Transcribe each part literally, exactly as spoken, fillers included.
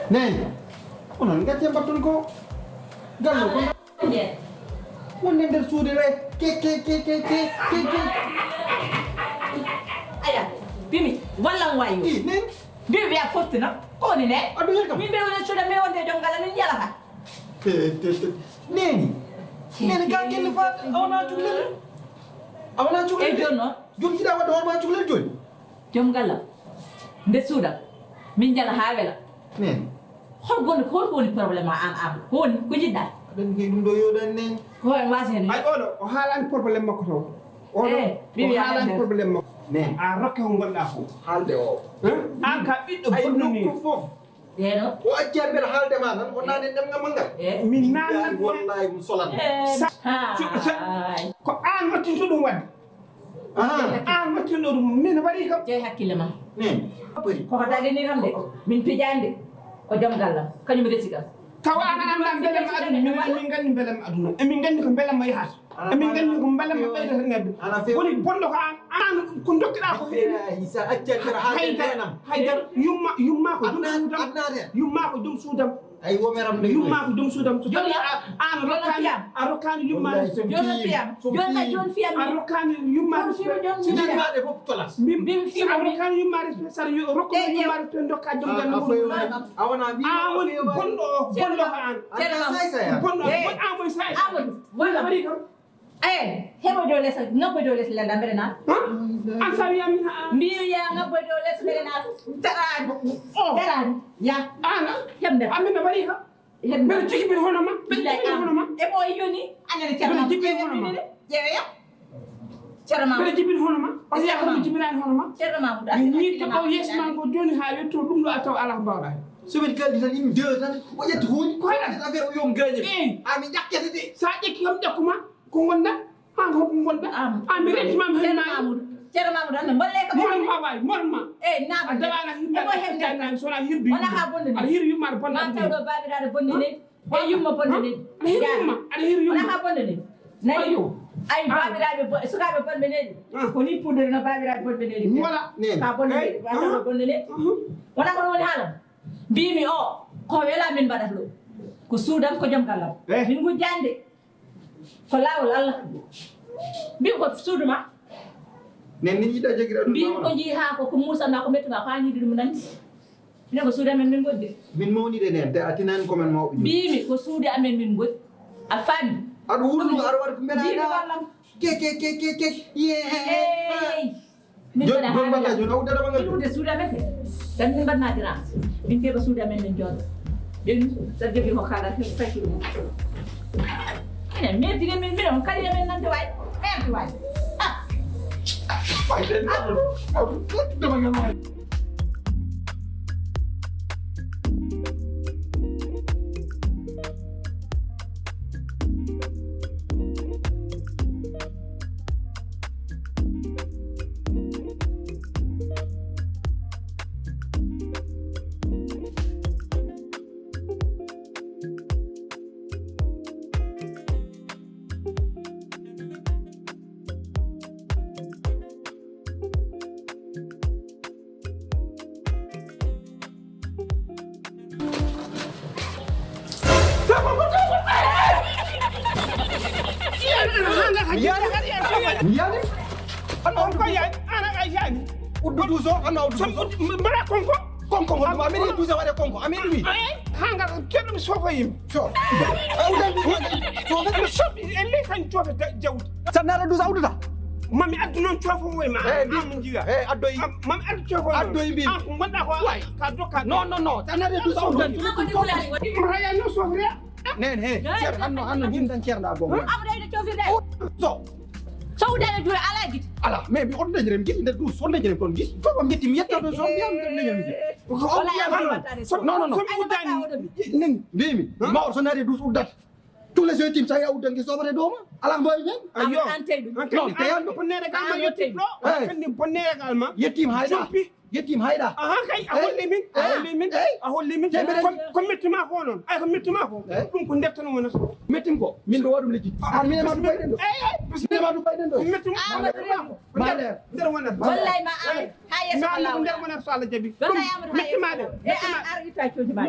Nene, onon ngacce mbatton ko gallo ko wonde nder suudu re ke ke ke ke ke ke ke. Aya, Bimi, wallan wayo. I nen Bimi wiya fottina. Ko woni ne? Adu her kam. Min ɓe wona cuuɗa mi wonde joom ngala min yalata. Te te te. Nene. Nene ka gelle fa awna cuklel. Awna cuklel. E joni noon? Jom jiɗa wadde hoorema cuklel joni. Joom ngala. Nde suuɗa. Min jala haa wela. Nene. Hol goni hol woni problème ma an an? Ko woni ko jiɗɗa? Aɗa andi kay ɗum ɗo yoɗani nene. Ko en wasi hen? Ay oɗo o haalani problème makko taw. Oɗo Eh, o Bimi haalani aɗa problème makko. Nene. A rokke ko gonɗa ko. Haalde o. Hein? An ka ɓiɗɗo Ay bonno ni. Nokku fof. Eno. O acci aɓe haalde ma tan o nani ɗemngal ngal. Eh. Min Billahi nani. Wallahi mo solan. Eh. Sa- Hay. Ko an wattinto ɗum wadde. Aha. An wattinɗo ɗum min waɗi kam. Jeey hakkille ma. Nene. Abori. Koko dagini kam de. Min pijande. Ko joom gallam. Kañum resi kam. Tawa an a annda beelem aduna min min nganndi beelem aduna emin nganndi ko beelem ma yahata emin nganndi ko beelem ma ɓeydata neɗɗo woni bonɗo ko an an ko dokkiɗa ko heewi Billahi sa acci aɓe haalde haydara nenam. Haydara yumma yumma ko joom Adnan suudam Adnan. Yumma ko joom suudam Ay womeram de. Yumma ko joom suudam so tawi a an Joom rokkaani fiyam. A rokkaani yummaade Joom fiyam. Joom fiyam. Joom fiyam. A rokkaani yummaade Joom fiyam. Yimmaade fof tolas. Mbim si a rokkaani yummaade saɗa yo rokko yummaade to ndokka joom A galle a mum foyo a wona wi a woni bonɗo o bonɗo ko an An ka say saya. Bonɗo Eh. Bonɗo an moy sa Amadou. Wala. Waɗi kam Eh, heɓo dow les, ngabbo dow les lalla mbeɗa naata. An sami yamina an Mbiyu ya ngabbo dow les mbeɗa naata. Taraani. Oh. Taraani. Ya. An Heɓ nder. Amin no waɗi kam Heɓ nder. Mbeɗa jibini hono ma Mbeɗa Billahi jibini am. Hono ma E ɓooyi yoni. Anani Ceerno Mbeɗa Mamoudou. jibini hono ma Ƴeewe ya. Ceerno Mbeɗa Mamoudou. Jibini hono ma Wata yaa hono jibinaani hono ma Ceerno Mamoudou. Mi ñiitte ɓaw yeeso ma ngo jooni haa yetto ɗum ɗo a taw alaa ko mbaawɗa heen Somin kaldi tan in deux tan o ƴetti huuni ko waɗi affaire o yom gañi. Eyi Ami ƴakkete de. So a ƴetti kam ƴakku ma ko ngonɗa An ko ɗum wonɗa? An mi rentimama hen maani. Ceerno Mamoudou, Ceerno Mamoudou, an mballe kam. Moran ma waay, moran ma. Eyi, na. A dawana hirna. Ebo hen tan. So wona hirdu. Wala ha bonde ni. Aɗa hir yumma aɗa bonda. Ma taw do babiraɗo bonde ni. E yumma bonde ni. Aɗa hir yumma, aɗa hir yumma. Wala ha bonde ni. Nayi. Ay babiraɓe bo sukaɓe bonɓe neli. Ko ni puddere no babiraɓe bonɓe neli. Wala. Ka bonde ni. Wala ko woni haala. Mbimi o ko wela min mbaɗata ɗo. Ko suudam ko jom gallam. Min gujjande. Ko laawol Allah. Mbimi ko suudu ma. Nen ni yiɗa jogiraɗo ɗum. Mbimi ko jii haa ko ko muusanma ko mettuɗa ko an yiɗi ɗum nandi. Minen ko suudu amen min ngonndi. Min mawnide nen te a tinani ko men mawɓe. Mbimi ko suudu amen min ngonndi. A faami. Aɗa wurno aɗa waɗa ko mbeɗa. Mbimi wallam. Ke ke ke ke ke. Yeey. Min mbaɗa haa joni a uddata ma ngal. Min udde suudu amen kay. Tan min mbaɗma dira. Min keɓa suudu amen min jooɗo. Ɓen sa jogi mo kala, fay ɗum. Minen, minen tigi, min, minen, kadi emin nande waay. Ɓen waay. Ah. Waay, ɓen, ah, ah, ah, ah. Mi yani. Mi yani. Ano on ko yani? Ana ay yani. Uddu duso, ano uddu duso. Mbaɗa konko. Konko, mo, amin duso waɗe konko. Amin wi. Hanga keɗum sofa yim. So. Awdan. So. So. E le kan cofe jawdi. Sa nara dusa udduta. Mami addu noon coofo woy ma. Eh, an min jiga. Eh, addoyi. Am-, mami addu coofo woy ma. Addoyi mbi. An ko gonɗa ko. Way. Ka dokka. Non, non, non. Tan hade du sawdan. Ko haya no sofre. Nen he. Cer hanno, hanno jimdan cerda gonga. Abu dai da coofre dai. So. So da da dura ala git. Ala, mais mi on dajrem git de du, so dajrem kon git. Ko ko git mi yetta do so mi am de. Wala ya. Non, non, non. Nen, mbimi. Ma o so nade du uddat. Tous les jours, tim sa yaw dangi sobare doma. Ala mboy men. Ayo. An tey ɗum. Non, te yando. Bonnere kal ma yetti ɗo. An kandi bonnere kal ma. Yettim hayda. Jumpi. Yettim hayda. Aha kay, a holli min, a holli min, a holli min. Ko, ko metti ma ko non. Ay, ko metti ma ko. Ɗum ko ndeftan wonata. Mettim ko. Min ɗo waɗum lekki. An min e ma ɗum bayɗen ɗo. Min e ma ɗum bayɗen ɗo. Ko metti ma ko. Ma leer. Nder wonata. Wallahi ma an. Ha yeso Allah. Nder wonata so Allah jabi. Wallahi Amadou ha yeso. Metti ma de. E an ar ita coji ma.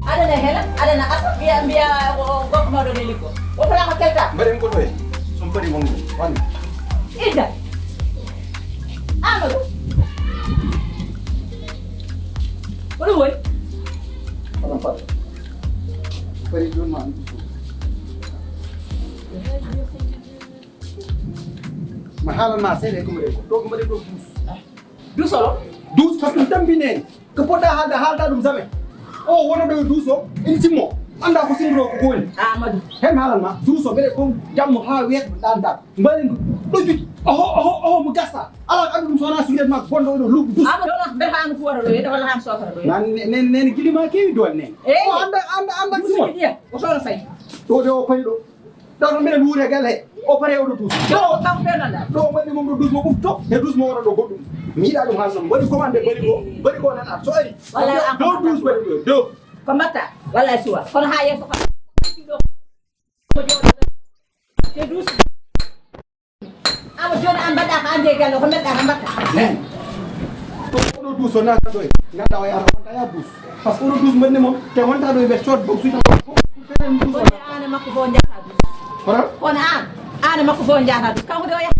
Aɗana hela, aɗana asa, mbiya, mbiya o, o gorko mawɗo neli ko. O fala ko kelta. Mbaɗen ko toye? Son pari mon wani. Ida. Amadou. Ko ɗum woni? Aɗan fata. Pari joni ma. Ma haalan ma seeɗa e ɗum ɗo. Ɗo ko mbaɗen ɗo duus. Duus olo? Duus, parce que ɗum tampi neen. Ko poɗɗa haalde, haalda ɗum jamais. O wona ɗo e duus o, ene simmo. Annda ko simmoto ko woni. Amadou. Hen haalan ma, duus o, mbeɗe kon jammo haa weeɓa ɗan ɗan. Mbaɗen ɗum. Ɗo juuti. Oho, oho, oho, mo gasta. Ala ko addu ɗum so wona sigaret ma bonɗo o ɗo luggu duus. Amadou, ɗo mbete hano fuwata ɗo, walla hano sofata ɗo. Nan, nen, nen, nen, gili ma kewi doon nen. Eh. O annda, annda, annda duus simmo. Ɗiya, o sono fay. Ɗo de o payi ɗo. Ɗo no mbiɗen wuuri e galle he, o pare oɗo duus. Ɗo, ɗo, ɗo, ɗo, ɗo, mbaɗi mum ɗo duus mo ɓufto, he duus mo wona ɗo goɗɗum. Mi yiɗa ɗum haalno, mbaɗi commande, mbaɗi ko, mbaɗi ko nana, so ari. Walla an ɗo ko duus mbaɗi ɗo, ɗo. Ko mbatta, walla suwa. Kono haa yeeso kam. Te duus. Awa jooni an mbaɗɗa ko anndi e galle, ko mbaɗɗa ko mbaɗɗa. Nen. Ɗo oɗo duus o naata ɗo e. Ngannda o yaata wonta ya duus. Parce que oɗo duus mbaɗni mo, te wonta ɗo e ɓe cood bok suita ko. Feren duus o. Kono an e makko fof njahata duus. Kono? Kono an, an e makko fof njahata duus. Kanko de o yaha.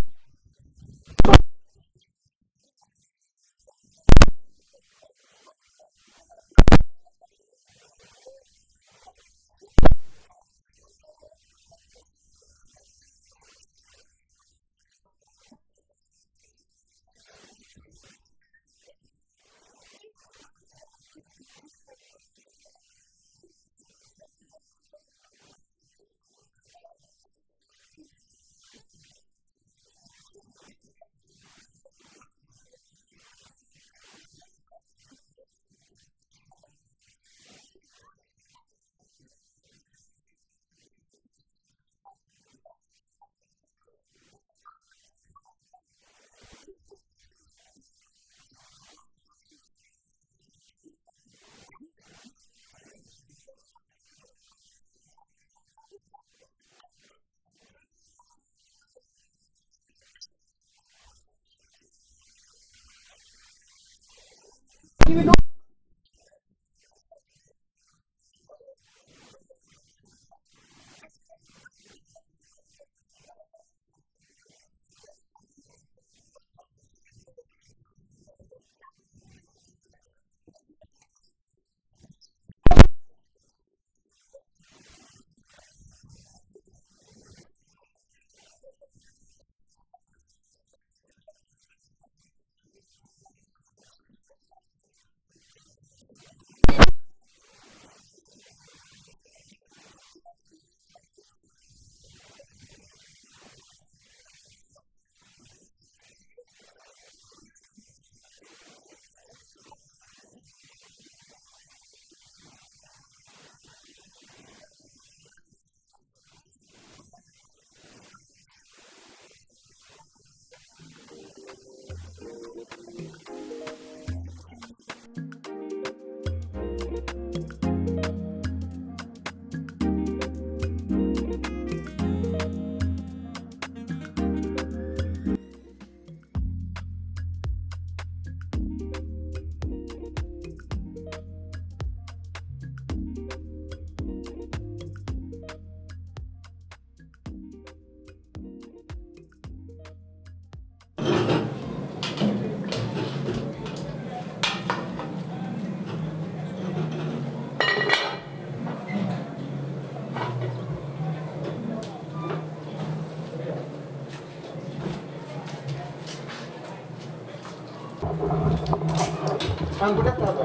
An ko defta ɗo?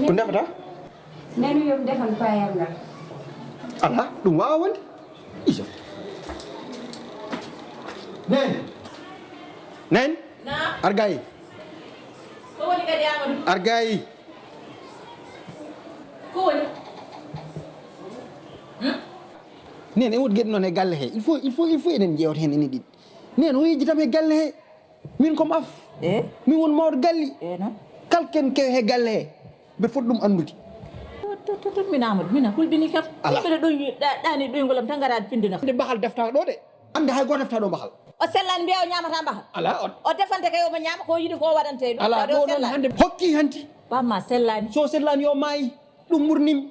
Ko defata? Nenu yo mi defan payal ngal. Ala, ɗum wawa wonde. Iyo. Nen. Nen. Na. Argayi. Ko woni kadi, Amadou? Argayi. Ko woni? Hmm? Nen, e woodi geɗe noon e galle he. Il faut, il faut, il faut eɗen ƴeewta heen enen ɗiɗi. Nen, o yejjitam e galle he. Min ko mi af. Eh? Min woni mawɗo galli. Eh, non. Kala ken kew he galle he. Mbeɗa foti ɗum anndude. To, to, to, to, min Amadou, min a hulɓini kam. Ala. Mbeɗa ɗoyni, ɗa-, ɗaani ɗoyngol am tan ngaraade pindina. Nde mbahal defta ɗo de. Annde hay gooto defta ɗo mbahal. O sellaani mbiya o ñaamata mbahal. Ala, o O defante kay omo ñaama ko yiɗi ko waɗante ɗum. Ala, tawde o ɗo noon sellaani. Hannde hokki hanti. Bamma sellaani. So sellaani yo maayi, ɗum murnimi.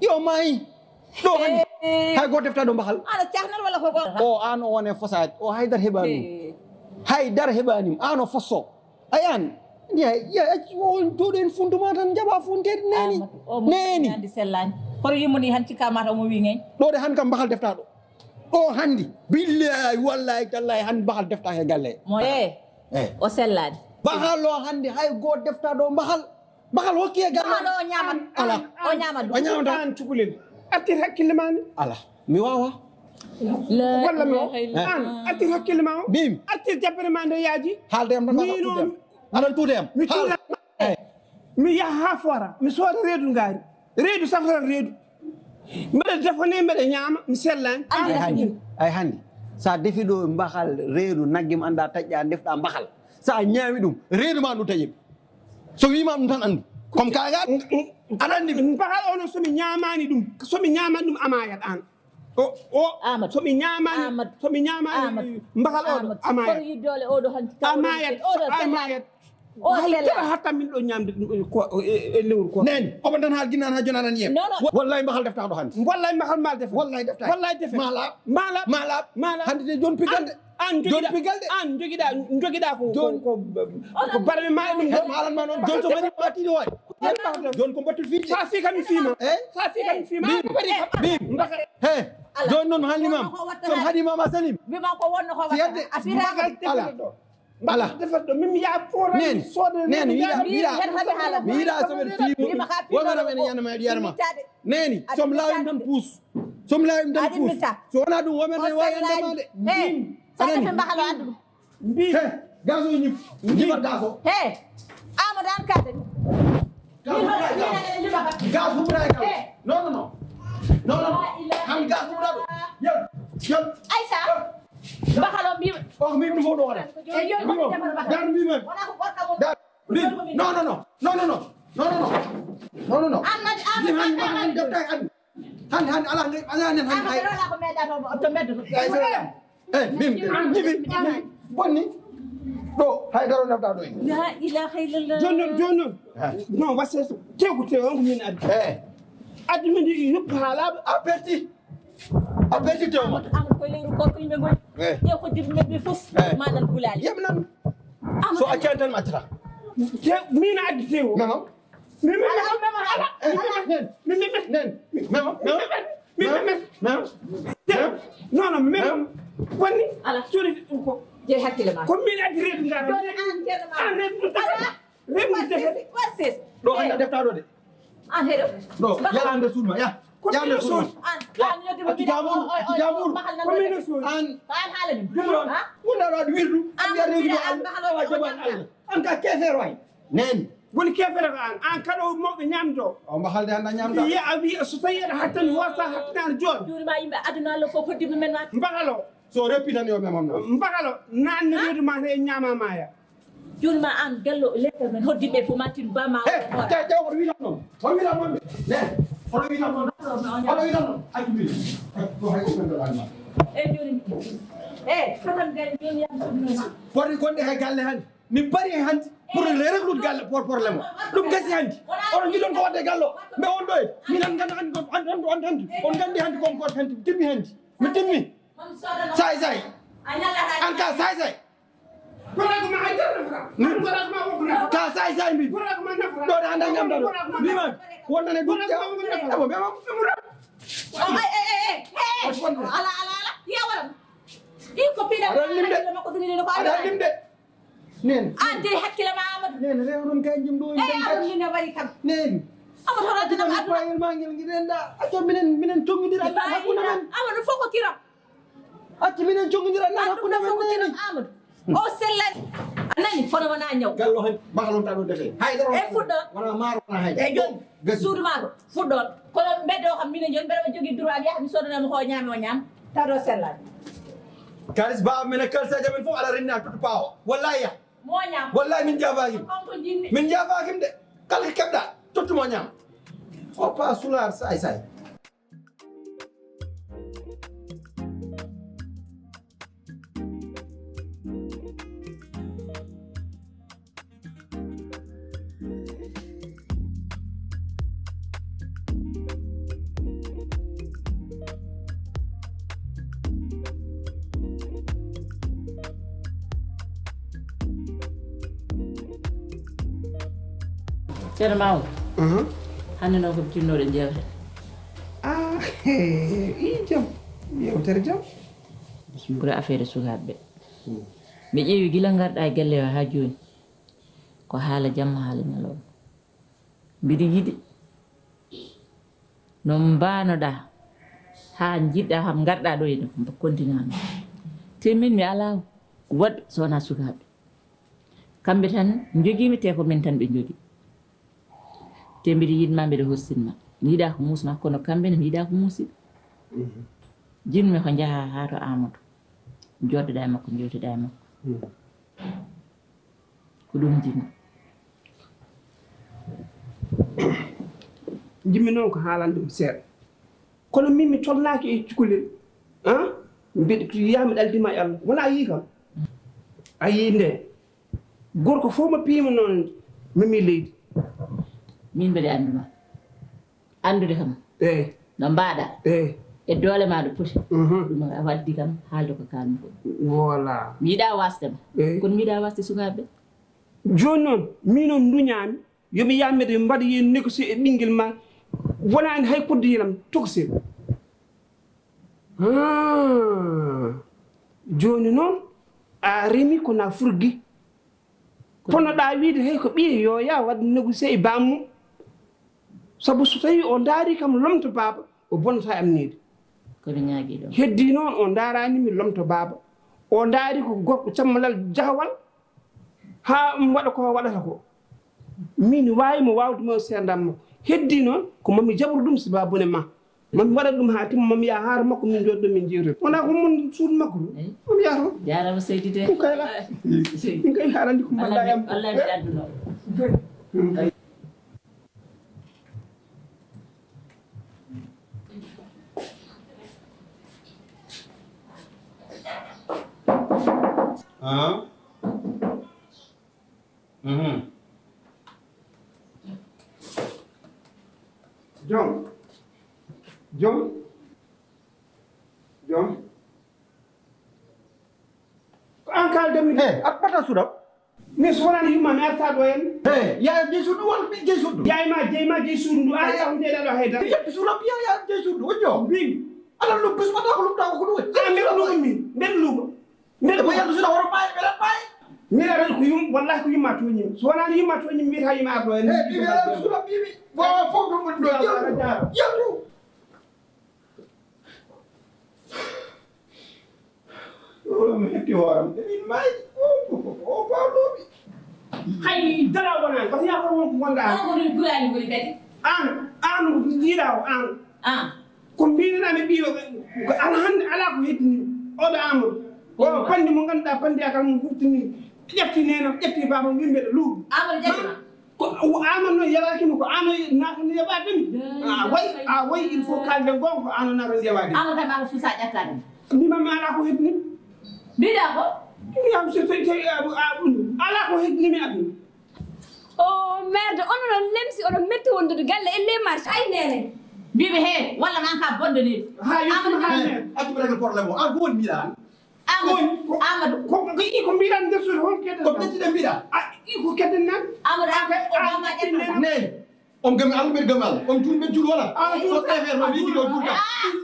Yo maayi. Ɗo hannde. Eh. Hay gooto defta ɗo mbahal. Ano cahnal walla ko gooto? O aan o wone fosaade. O haydara heɓaani. Eh. Haydara heɓaani. Aan o fosso. Ayan. Ya, ya, on jooɗo en fundu ma tan jaɓa funteede neni. Amadou, o mo Neni. Nandi sellaani. Kono yimmo ni han cikka mata omo wi ngay. Ɗo de han kam mbahal defta ɗo. Ɗo hannde. Billahi, wallahi, tallahi, han mbahal defta he galle. Mo e. Eh. O sellaani. Mbahal o hannde hay gooto defta ɗo mbahal. Mbahal hokki e galle. Ano o ñaamat. Ala. O ñaamat. O ñaamat. An cukalel. Artir hakkille ma ni. Ala. Mi wawa. La Walla mi ilaha illa an artir hakkille ma o. Bim. Artir jabbere ma nde yaaji. Haalde am tan mbasa Min tuude am. on. Aɗa tuude am. Mi Haal. tuuda. Eh. Mi yaha ha foora. Mi sooda reedu ngaari. Reedu safara reedu. Mbeɗa defane, mbeɗa ñaama, mi sellaani. Ay hannde. Ay hannde. Sa defi ɗo mbahal reedu nagge ma annda taƴƴa ndefɗa mbahal. Sa ñaami ɗum, reedu ma ɗum taƴi. So wiima ɗum tan anndu. Comme kaga aɗa anndi ɗum. Mbahal ono so mi ñaamaani ɗum, so mi ñaamaani ɗum amayat an. O, o, Amadou. So mi ñaamaani, Amadou. So mi ñaamaani Amadou. Mbahal oɗo Amadou. Amayat. Kono yiddoole oɗo hanti Amayat. Oɗo Amayat. O Hal sellaani. Kala hatta min ɗo ñamde ɗum e ko, e, e lewru ko. Neni, omo tan haal ginnan ha joni aɗa yiyam. Non, non. Wallahi mbahal defta ɗo hannde. Wallahi mbahal mal defa. Wallahi defta. Wallahi defa. Mala. Mala. Mala. Mala. Hannde de joni pigal de. An jogiɗa. Joni pigal de. An jogiɗa, jogiɗa ko, ko, Joni. Ko, ko barme ma e ɗum. He malan ma noon. Joni so mari ma tiɗo waɗi. Joni ko mbattu fiɗde. Sa fi kam mi fima. Eh? Sa fi kam mi fima. Bim. Bim. Mbaka. He. Joni noon haalni mama. So haɗi mama Salim. Mbima ko wonno ko Si yedde. Waɗata. A fira. Mbaka Ala. Defata ɗo. Ala. Mbaka defata ɗo. Min mi yaa foora Neni. Soda Neni, mi yiɗa, mi yiɗa. Mi yiɗa so mbeɗa fiimi. Wonana men yana ma yarma. Neni, so mi laawima tan puus. So mi laawima tan puus. So wona ɗum women ne wawi andama de. He. Sa defi mbahal o addu ɗum. Mbi He, gaz o ñif. Ñifat gaz o. He. Amadou an ka dañi. Gaz o ɓuray gaz. Gaz o ɓuray gaz. He. Non, non, non. Non, non, non. Han gaz o ɓuray ɗo. Yel, yel. Aïssa. Mbahal o mbima. O mbimi ɗum fof ɗo waɗa. E yo ɗum defal mbahal. Dan mbimi. Wona ko gorka mo. Dan. Mbimi. Non, non, non. Non, non, non. Non, non, non. Non, non, non. An madi, an, Mbimi han, an, an, an, an, defta an. Hannde, hannde, ala nge-, ala nen hannde hay. Ko meɗa to mbeddo. Ay, so ala. Eh, min, min, min, min, min, bonni. Ɗo, hay daro nafta ɗo en. La ilaha illallah. Joni noon, joni noon. Eh. Non, wasse tew ko tew, on ko min addi. Eh. Addi min yuppa ha laaɓa. A perti. A perti tew ma. An ko lewru ko yimɓe ngoni. Eh. Ƴeew ko dibɓe ɓe fof. Eh. Manan gulali. Yem nan. So a cantan ma tata. Te min addi tew. Non, non. Mi, mi, mi, ala, ala, ala. Nen, nen, nen. Mema, mema, mema, mema. Non, non, mema. Wonni. Ala. Sori ko. Je hakkille ma. Ko min addi reedu ngara. Ɗon an ceerno ma. An reedu ɗum ala. Reedu ɗum tefe. Wasis, wasis. Ɗo hannde defta ɗo de. An heɗo. Ɗo, yala nder suudu ma, ya. Ko ya min nder suudu ma. Soodi. An, an yoddi mo. Accu jamuru, accu jamuru. Ko min soodi. An. An haala ɗum. Juro. Ha? Wonda ɗo wirdu. An ya reedu an. An ka keefeero ay. Neen. Woni keefere ko an. An kala o mawɓe ñamdo. O mba halde hannde ñamda. Wiya a wiya so tawi aɗa hattani hosa hattinaani joon. Juuri ma yimɓe aduna Allah fof hoddimɓe men waat. Mbahalo. So reppi tan yo memam noon. Mbahalo. Nanni reedu ma he ñaama maya. Juuri ma an gallo lekkal men hoddiɓe fof ma tin ba ma. He, te, te, oɗo wiitam noon. Oɗo wiitam noon. Ne. Oɗo wiitam noon. Oɗo wiitam noon. Accu min. Ko hay ko ɓen ɗo ɗan ma. E jooni. E, fatan gari jooni yam soɓno. Foti gonɗe he galle hannde. Mi bari e hanti pour reglude galle por problème o. Ɗum gasi hanti. Oɗon njiɗon ko wadde gallo. Mais on ɗo e. Minan ganda hanti ko an an an an. On gandi hanti ko ko hanti. Timmi hanti. Mi timmi. Say say. An ka say say. Ka say say mbi. Ɗo de anda ñamda ɗo. Mi man. Wonane ɗum. Abo be ma. Ala ala ala. Yewara. Iko pida. Aɗa limde. Aɗa limde. Nen. An de hakkille ma Amadou. Nene, rew ɗum kanjum ɗo. Eyi, Amadou, min ne waɗi kam. Nene. Amadou, hoto addanam aduna. Fayel ma ngel ngiɗen da. Acca minen, minen congidira aduna hakkunde men. Amadou, fof ko kiram. Acca minen congidira aduna hakkunde men, Nene. Amadou. O sellani. A nani, kono wona ñaw. Gallo hen, makalon ta ɗo defe. Hay dara. E fuɗɗo. Wona maaro, wona hay. E joni. Gasi. Suudu ma to. Fuɗɗo. Kono mbeddo kam minen joni mbeɗa jogii droit mi yaha mi sodana mo ko ñaami o ñaam. Ta ɗo sellani. Kalis ba men kalsa jamin fof ala renna tuttu pawa. Wallahi ya. Mo ñaam. Wallahi min jaafaaki. Kanko jinni. Min jaafaaki de. Kala ko keɓɗa, tottu mo ñaam. O pa sular say say. Ceerno Mamoudou. Hannde noon ko jinnoɗen jeewte. Ah, i jam. Yewtere jam. Ɓuri affaire sukaaɓe ɓe. Mi ƴeewi gila ngarɗa e galle o haa jooni. Ko haala jamma, haala ñalawma. Mbiɗa yiɗi no mbaanoɗaa haa njiɗɗaa kam ngarɗaa ɗo e no continent no. Te min mi alaa waɗ so wonaa sukaaɓe. Kamɓe tan njogiimi te ko min tan ɓe njogi. Te mbiɗa yiɗma, mbiɗa hostinma. Mi yiɗaa ko muusma, kono kamɓe ne mi yiɗaa ko muusiɓe. Jinmi ko njaha haa to Amadou. Jooɗoɗaa e makko, njewtoɗaa e makko. Ko ɗum jinmi. Jinmi noon ko haalande mi seeɗa. Kono min mi tolnaaki e cukalel. Mbiɗa yiyaa mi ɗaldima e Allah. Wona a yii kam. A yii nde. Gorko fof mo piimi noon memi leydi. Min mbeɗa annduma. Anndude kam. Eey. No mbaɗa. Eey. E doole ma ɗo poti. Ɗum a waddi kam haalde ko kalmi ko. Voilà. Mi yiɗa wasde ma. Eey. Kono mi yiɗa wasde sukaaɓe. Jooni noon, min noon nduñaami, yo mi yammeɗe mbaɗa yen négocier e ɓinngel ma, wonaani hay koddiyelam tokosel. Ah, jooni noon, a remi ko na furgi. Kono ɗa wiide hey ko ɓiye yo ya waɗ négocier e bammum. Sabu so tawi o ndaari kam lomto baaba, o bonata e amneede. Kono ñaagi ɗo. Heddi noon o ndaarani mi lomto baaba. O ndaari ko gorko cammalal jahawal. Haa mi waɗa ko waɗata ko. Min waawi mo waawde mo seedam makko. Heddi noon ko mami jaɓru ɗum sababu ne ma. Mami waɗa ɗum haa timma, mami yaha haara makko, min jooɗo min jeewtoto. Wona ko mon suudu makko ɗum. Mami yaha toon. Jaarama seydi de. Ɗum kay la. Min kay haarandi ko mbaɗɗa yam. Allah mi adduno. Ah. Mhm. Jom. Jom. Jom. Ko an kaalda mi. He, a ɓata suuɗam. Min so wonani yumma mi arta ɗo en. He, ya jeyi suudu won ɓi jeyi suudu. Yaay ma jeyi ma jeyi suudu ndu an taw ndeɗa ɗo haydara. Yetti suuɗam ya ya jeyi suudu o jo. Mbimi. Aɗa luɓɓi so ɓata ko luɓta ko ɗum. An mbeɗa luɓa min. Mbeɗa luɓa. Mbeɗa ko yaltu suna hoto ɓaye mbeɗa ɓaye. Mbiɗa rel ko yum wallahi ko yumma toñim so wonani yumma toñim mbiyata yumma arɗo en. Eyi mbiɗa rel suna mbiimi wawa fof ɗum ɗum ɗo yaltu yaltu. Ɗo mi hetti hooram de min mayi o pawɗoɓe. Hay dara wonani parce que yakoro won ko gonɗa an. An ko ɗum gurani woni kadi. An an jiiɗa o an. An. Ko mbinanami ɓiyo ko alhande ala ko heddini oɗo Amadou o pandi mo ganduɗa pandi akal mum huftini ƴetti neno ƴetti baba wimɓe ɗo luuɓi. Amadou ƴetti ma. Ko Amadou noon yaɓakima ko ano natani yaɓademi. A way a way il faut kalde gonga ko ano natani yaɓademi. Amadou kam ako susa ƴettade. Mbimami ala ko heddini. Mbiɗa ko. Mbiyam so tawi tawi a ɗum ala ko heddinimi aduna. O merde onon on lemsi oɗon metti wondude galle elle marché ay nene. Mbiɓe he walla man ka bonde neti. Ha yettima ha nene. Accu ɓe régler problème o an ko woni mbiɗa an. Amadou. Amadou. Ko ko i ko mbiɗan nder suudu hon kedde ko ɓettiɗen mbiɗa. A i ko kedden nan. Amadou an ko bamma ƴetta. Nene. On gami Allah ɓeɗ gami Allah on juul ɓe juul wala. An juul affaire ma wiji ɗo juulta.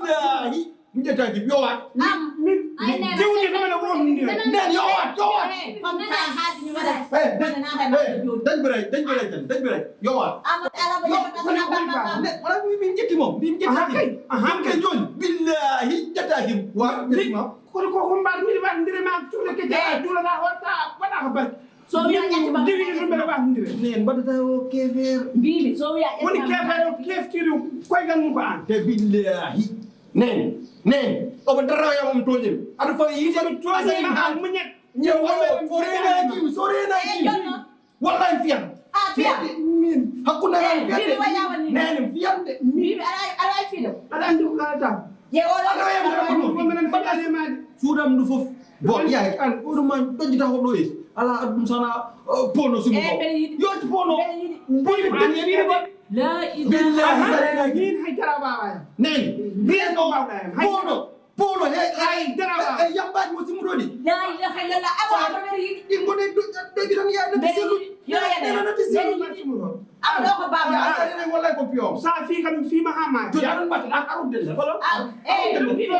Billahi. Mi ƴettaki mi yowa. Min Ay, nena. Diwni ko mena won ni. Nena, yo wat, yo wat. Eh, comme ça, haadi mi waɗa. Eh, dañ, eh, dañ bere, dañ bere tan, dañ bere. Yo wat. Amadou Alaba, yo, yo, ko ni ko ba. Ne, wala mi, mi jetti mo, mi jetti. Aha, kay. Aha, kay joni. Billahi, jetta him. Wa, jetti ma. Ko ko ko mbar mi ba ndire ma, tule ke jaa, dula na wata, wala ko ba. So wi a ƴetti ba. Diwi ɗum mbeɗa wasondire. Nen mbaɗata o kefer. Mbimi, so wi a ƴetti woni ba. Kefer o keftiri koygal mum ko an. Te billahi. Nen, nen. Omo darawa yam omo toñen. Aɗa fawi yiite. Omo toñen ma an muñet. Ñew o, so renaki, so renaki. Eh, jonno. Wallahi fiyan. Ah, fiyan. Min. Hakkunde eh, an fiyan. Min wa yawa ni. Nen fiyan de. Mbimi, ala, ala fino. Aɗa andi ko kalata. Ye o ɗo. Aɗa yam ko minen mbaɗa e maade. Suudam ndu fof. Bon, yaay, an, oɗo ma ɗojjita hoɗo e. Ala aɗum sana, uh, pono sumo. Eh, mbeɗa yiɗi. Yo ci pono. Mbeɗa yiɗi. Boli mbeɗa yiɗi. La ilaha. Billahi, aha, sa rena. Min hay dara wawa. Nen. Mbiyen ɗo. Pono. Pono he. Hay dara wawa. E yambaji mo simuɗo ɗi. La ilaha illallah. Awa, awa, mbeɗa yiɗi. Ɗi ngoni ɗojjita ni yaade. Mbeɗa yiɗi. Yo yaade. Mbeɗa yiɗi. Awa, ɗo ko baba. Ya, sa rena wallahi ko piyo. Sa fi kam fi ma ha ma. To yaran bat an arudde. Wala. Ah, eh, fi ma.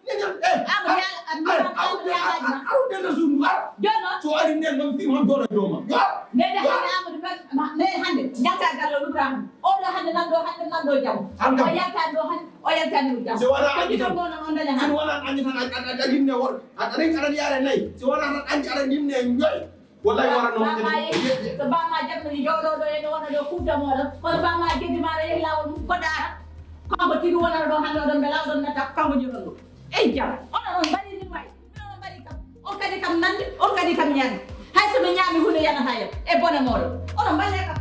Amadou Yàlla, Amadou Yàlla. Aw dena suñu ar. Jono. So ari nen non fi man dola doma. Yo. Nde nde hande Amadou Ba, nde hande. Jata gallo Ibrahim. O ɗo hande nan ɗo, hande nan ɗo jam. O yalta ɗo hande, o yalta ɗo jam. So wala andi tan. Ko ɗon on daña hande. So wala andi tan, a, a, a, a, limne wor. A, a, ren, aɗa yare nay. So wala tan andi, aɗa limne njoy. Wallahi wara no. Bama yehi, so bama jaɓɓani jooɗo ɗo e ɗo wona ɗo kufta moɗon. Kono bama geddi ma ɗo yehi lawol mum goɗɗo ara. Kanko tigi wonata ɗo hande oɗon mbela oɗon natta kanko joɗon ɗo. Ey jam, onon on mbaɗi ni way. Onon on mbaɗi kam. On kadi kam nande, on kadi kam ñande. Hay so mi ñaami hunde yanata yam. E bone moɗon. Onon mballe kam.